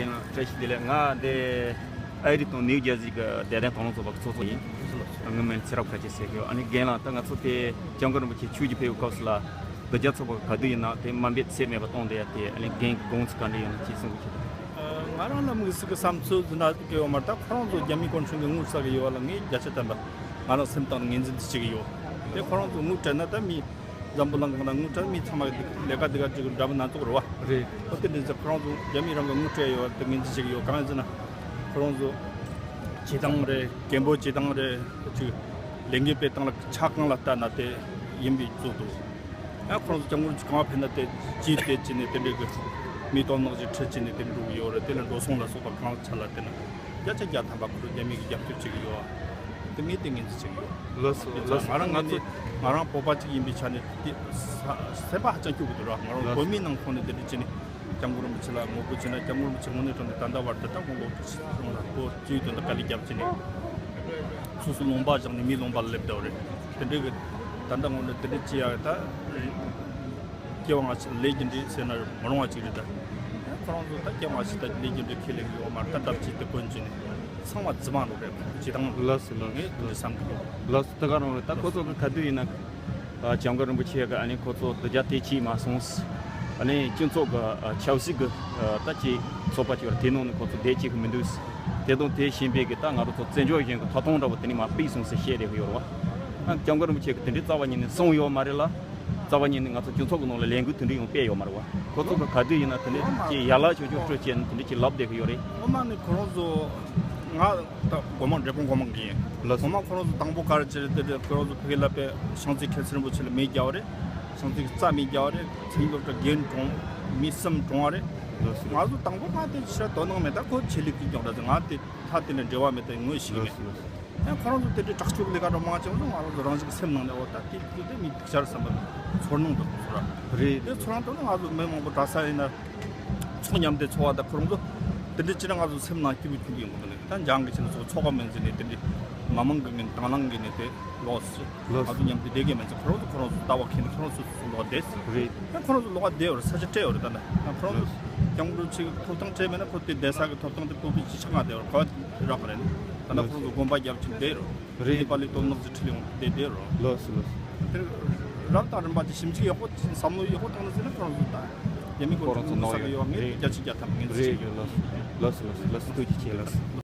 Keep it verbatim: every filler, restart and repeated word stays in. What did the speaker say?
བཀྲ་ཤིས་བདེ་ལེགས། ང་འདི་ཨ་རི་དང་ནིའུ་ཇར་སི་གི་བདེ་ལྡན་དང་བླངས་ཚོགས་པ་གི་ཚོགས་གཙོ་ཡིན། ངའི་མིང་ཚེ་རབས་མཁར་ཆེན་ཟེར་གི་ཡོད། ཨ་ནི་རྒན་ལགས། ད་ང་ཚོ་དེ་སྐྱབས་མགོན་རིན་པོ་ཆེ་ཆོས་ཀྱི་ཕེབས་པའི་སྐབས་སུ་ལ་རྡོ་རྗེ་ཚོགས་པ་ག་དུས་ཡིན་ན་དེ་དམའ་འབེབས་ཚད་མེད་པ་གཏོང་བསྡད་ཡ་དེ། ཨ་ནི་རྒན་གྱི་དགོངས་ཚུལ་ག་འདྲ་ཡོད་ན་ཅིག་གསུང་གི་ཆེད་དུ། ང་རང་ལ་དམིགས་བསལ་གྱི་བསམ་ཚུལ་ཟེར་ན་གི་ཡོད་མ་རེད། ད་ཁོ་རང་ཚོ་རྒྱ་མིའི་གུང་ཁྲན་གྱི་ངོ་ཚ་གི་ཡོད་པ་ལ་ངས་རྒྱ་ཆེ་བསྟན་པ། ང་རང་སེམས་གཏིང་ནས་ངོས་འཛིན་དེ་བྱེད་ཀྱི་ཡོད། དེ་ཁོ་རང་ཚོ་ངོ་སྤྲད་ན་ད་མི་འཛམ་བུ་གླིང་གང་ན་ངོ་སྤྲད་མི་ཚང་མ་གི་ལས་ཀ་འདི་ག་ཅིག་འདྲ་པོ་སྣ་ཚོགས་རེད་བ། རེད། ཨོ་དེ་འདྲ་ཚེ་ཁོ་རང་ཚོ་རྒྱ་མི་རང་གི་ངོ་སྤྲད་ཡོད་པ་དེ་ངོས་འཛིན་བྱེད་ཀྱི་ཡོད། གང་ཡིན་ཟེར་ན་ཁོ་རང་ཚོ་བྱེད་སྟངས་རེད། སྐད་འབོད་བྱེད་སྟངས་རེད། ཅིག་ལས་འགུལ་སྤེལ་སྟངས་ལ་ཆ་གང་ལ་ལྟ་ན་དེ་ཡིན་པའི་བཟོ་འདུག། ཡང་ཁོ་རང་ཚོ་སྐྱབས་མགོན་རིན་པོ་ཆེ་གང་ཕེབས་ན་དེ་ཅིག་དེ་ཅི་ནས་དེ་འདྲའི་གི་མི་དོ་སྣང་ཅིག་ཁྲིད་ཅི་ནས་དེ་འགྲོ་གི་ཡོད་རེད། དེ་ལ་འགྲོ་སོང་ལ་སོགས་པ་གང་ལ་ཆ་ལ་བལྟས་ན་བརྒྱ་ཆ་བརྒྱ་ཐམ་པ་ཁོ་རང་རྒྱ་མི་གི་རྒྱབ་སྐྱོར་བྱེད་ཀྱི་ཡོད། དེ་ངས་དེ་ངོས་འཛིན་བྱེད་ཀྱི་ཡོད། ལགས་སོ། ལགས་སོ། ང་རང་ང་ཚོ་ང་རང་བོད་པ་ཅིག་ཡིན་པའི་ཆ་ནས་དེ་ས་སེམས་པ་ཧ་ཅང་སྐྱོ་གི་འདུག་ར། ང་རང་ལགས་སོ། བོད་མིའི་ནང་ཁོངས་ནས་དེ་འདྲ་བྱས་ནས་སྐྱབས་མགོན་རིན་པོ་ཆེ་ལ་ངོ་རྒོལ་བྱས་ན་སྐྱབས་མགོན་རིན་པོ་ཆེ་དངོས་གནས་དོན་དུ་ད་ལྟ་བར་དུ་ད་དགུང་ལོ་བཅུ་བཞི་རང་ལ་སྐོར་བཅུའི་དོན་དུ་དཀའ་ལས་བརྒྱབ་བྱས་ནས་སོ་སོ་ལུང་པ་བཞག་ནས་མིའི་ལུང་པ་ལ་སླེབས་བསྡད་པ་རེད། དེ་འདྲའི་གི་ད་ལྟ་དངོས་གནས་དེ་འདྲ་ཅི་ཡག་ད་སྐྱེ་བ་སྔ་ཕྱི་ལས་རྒྱུ་འབྲས་ཟེར་ན་མི་རུང་བ་ཅིག་རེད་ད། ཁོ་རང་ཚོ་ད་སྐྱེ་བ་སྔ་ཕྱི་ད་ལས་རྒྱུ་འབྲས་ཁས་ལེན་གི་ཡོད་མ་རེད། ད་འདབ་ཆགས་དེ་གོན་གྱི་ནས་ཚང་མ་རྫུན་མ་རུ་རེད། ཇི་ལྟར་ལགས་སོ། ལགས་ངས་དེ་འདྲ་བསམ་གི་ཡོད། ལགས་སོ། ད་ག་རང་རེད། ད་ཁོ་ཚོ་གི་ག་དུས་ཡིན་ན་ཨ་སྐྱབས་མགོན་རིན་པོ་ཆེ་གི་ཨ་ནི་ཁོ་ཚོ་དུ་རྒྱ་དེ་ཅིས་མ་སོང་། ཨ་ནི་སྤྱི་ཚོགས་གི་ཨ་ཆབ་སྲིད་གི་ཨ་ད་ཅིག་ཚོགས་པ་ཅིག་རེད། དེ་ནང་ནས་ཁོ་ཚོ་བསྡད་ཅིག་གི་མི་འདུག། དེ་དང་དེ་བཞིན་པའི་གི་ད་ང་རང་ཚོ་བཙན་བྱོལ་གཞུང་གི་ཐོབ་ཐང་འདྲ་བོ་དེ་ནི་མ་ཕུད་སོང་ཟེར་བཤད་བསྡད་གི་ཡོད་རེད་བ། ཨ་སྐྱབས་མགོན་རིན་པོ་ཆེ་གི་དེ་འདྲའི་རྩ་བ་ཉིད་ནས་གསུངས་ཡོད་མ་རེད་ལ། རྩ་བ་ཉིད་ནས་ང་ཚོ་སྤྱི་ཚོགས་ཀྱི་ནང་ལ་ལས་འགུལ་དེ་འདྲ་ཡང་སྤེལ་ཡོད་མ་རེད་བ། ཁོ་ཚོ་གི་ག་དུས་ཡིན་ན་དེ་འདྲ་ཅིག་ཡ་ལ་ཆོག་ཆོག་སྤྲོད་བྱས་ནས་དེ་འདྲ་ཅིག་ལབ་བསྡད་གི་ཡོད་རེད། ངོ་མ་ནི་ཁོ་རང་ཚོ་ང་ད་སྒོ་མང་འབྲས་སྤུངས་སྒོ་མང་གི་ཡིན། ལགས་སོ། ངོ་མ་ཁོ་རང་ཚོ་དང་པོ་ག་རེ་བྱས་རེད་དེ་རེད། ཁོ་རང་ཚོ་ཕ་གི་ལ་པའི་བྱང་རྩེ་མཁན་ཟུར་རིན་པོ་ཆེ་ལ་མེ་བརྒྱབ་པ་རེད། བྱང་རྩེ་གི་རྩ་མེ་བརྒྱབ་པ་རེད། མཚན་སློབ་གྲྭ་རྒན་གྲོངས། མི་གསུམ་གྲོངས་པ་རེད། ལགས་སོ། ང་ཚོ་དང་པོ་ང་དེ་ཕྱིར་དོ་སྣང་མེད། ད་ཁོ་ཆོས་ལུགས་ཀྱི་སྐྱོང་ར་ང་དེ་ད་དེ་ལ་འབྲེལ་བ་མེད། ད་ངོས་ཤིག་མེད། ལགས་སོ། ལགས་སོ། ཡང་ཁོ་རང་ཚོ་དེ་འདྲའི་དྲག་སྤྱོད་ལས་ཀ་འདྲ་མང་ཆེ་བ་ང་རང་ཚོ་རང་བཞིན་གྱི་སེམས་ནང་ནས་འོ་ད་དེ་དུས་དེ་མི་ཕྱར་བསམ་པ་ཚོར་སྣང་དང་ཚོར་ར། རེད། དེ་ཚོར་སྣང་དང་ང་ཚོ་མི་མང་པོ་གྲྭ་ས་ཡིན་ན་ཚོགས་མཉམ་དུ་འཚོགས་པ་དང་ཁོ་རང་ཚོ་དེ་འདྲའི་ཅི་ན་ང་ཚོ་སེམས་ནང་སྐྱིད་པོ་ཁྱོད་ཡོང་གི་འདུག་ནས། ད་འཇང་གི་ཆེད་ཚོགས་ཚོགས་པ་མིན་ཟེར་ནས་དེ་འདྲའི་མི་མང་གི་ངན་དང་བླངས་གི་ནས་དེ་ལོག་སོང་། ལགས་སོ། ང་ཚོ་མཉམ་དུ་བསྡད་གི་མིན་ཚེ་ཁོ་རང་ཚོ་ཁོ་རང་ཚོ་ལྟ་བ་ཁྱེར་ནས་ཁོ་རང་ཚོ་སོ་སོ་ལོག་བསྡད་སོང་། རེད། ཡང་ཁོ་རང་ཚོ་ལོག་བསྡད་ཡོད་རེད། ས་ཆ་སྤྲད་ཡོད་རེད། ད་ནི་ཡང་ཁོ་རང་ཚོ་སྐྱབས་མགོན་ཆེ་ཐོབ་ཐང་སྤྲད་མེད་ན་ཁོ་དེ་བསྡད་ས་གི་ཐོབ་ཐང་དེ་ཕུད་པའི་ཅི་ཆགས་ང་བསྡད་ཡོད་རེད། ག་བ་རག་གི་རེད། ད་ནི་ཁོ་རང་ཚོ་དགོན་པ་རྒྱབ་ཅིག་བསྡད་ཡོད་རེད། རེད། ནེ་པ་ལི་སྟོབས་ནག་ཅིག་ཁྲིད་ཡོང་བསྡད་བསྡད་ཡོད་རེད། ལགས་སོ། ལགས་སོ། དེ་རབ་དང་རིམ་པ་དེ་ཞིབ་འཇུག་ཡག་པོ་བསམ་བློ་ཡག་པོ་བཏང་ན་ཟེར་ན་ཁོ་རང་ཚོ་ད་རྒྱ་མི་ཁོ་རང་ཚོ་ཁོ་རང་ཚོ་ནང་ས་གི་ཡོད་ངེས་རེད། རྒྱ་ཆེ་རྒྱ་ཐམ་ངེས་རེད། ཚོ་ཡོད། ལགས་སོ། ལགས་སོ། ལགས་སོ། ལགས་སོ། ཐུགས་རྗེ་ཆེ། ལགས་སོ།